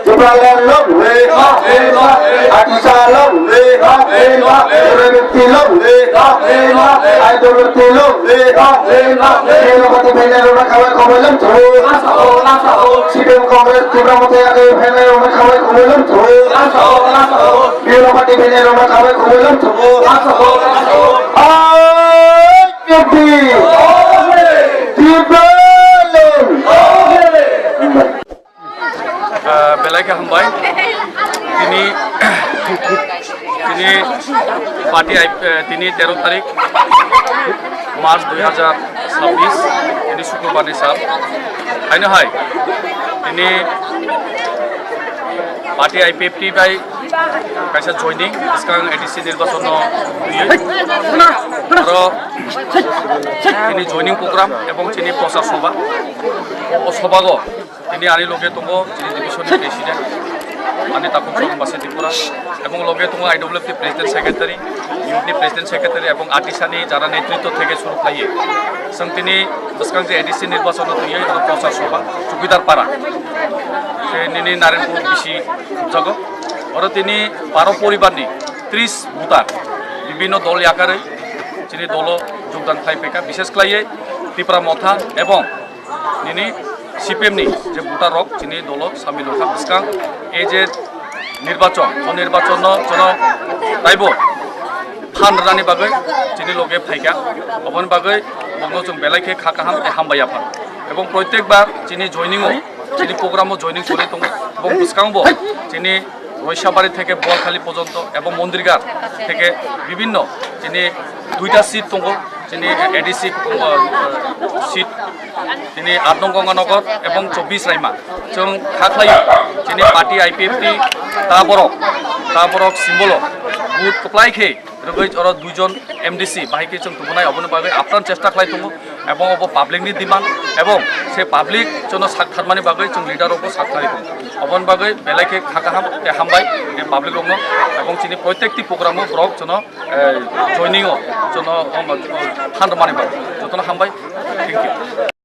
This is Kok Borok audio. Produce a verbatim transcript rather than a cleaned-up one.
Tipraland long live! Atisa long live! Jogobhakti long live! Idolbhakti long live! Bino party phainai rokno khabai khoboi lwng thu. C P M Congress Tipra Motha yakhai phainai rokno khabai khoboi lwng thu. Bino party phainai rokno khabai khoboi lwng thu. Ai P F T! Tipraland! Ah, belai khe hambai. Tini, tini party ai, eh, tini tero tarik March dui hajar sabbish, tini Sukrobar ni sal. Haino hai, tini party I P F T bai kaisa joining, bwskang A D C nirbachon no twiwi. Aro tini joining program ebong tini prochar sobha. O sobha go tini ani loge tongo chini division ni president, ani takhuk Chorong Basi Tripura, ebong loge tongo I W F ni president secretary, youth ni president secretary ebong Atisa ni jara netritwo theke suru khlaiwi. Chwng tini bwskang je A D C nirbachon no twiwi oro prochar sobha Chowkidar Para, se nini Narenpur bisi khupjago. Oro tini baro poribar ni tris voter bibhinno dol yakarwi chini dolo jogdan khlai phaikha, bishes khlaiwi Tipra Motha ebong nini C P M ni je voter rok chini dolo samil wngkha. Bwskang ei je nirbachon, o nirbachon no jono taibo phan rwnani bagwi chini loge phaikha, oboni bagwi bongno chwng belai khe kha kaham tei hambai yapha. Ebong proitek bar chini joining o, chini program o joining kori tongo, ebong bwskango bo chini Roisabari theke Boalkhali porjonto ebong Mondirgar theke bibhinno chini duita seat tongo, chini A D C, uh, seat, chini aat nong Ganganagar ebong chobbish Raima. Chwng kha khlaio chini party I P F T ta borok, ta borok simbolo vote kwplai khe rwgwi oro duijon M D C bahai khe chwng tubunai, oboni bagwi apran chesta khlai tongo. Ebong obo public ni demand, ebong se public jono sak tharmani bagwi chwng leader rokbo sak thari tongo. Oboni bagwi belai khe kha kaham tei hambai tei public rokno, ebong chini proitekti program o borok jono, eh, joining o jono, um, than rwmani bagwi jotono hambai. Thank you.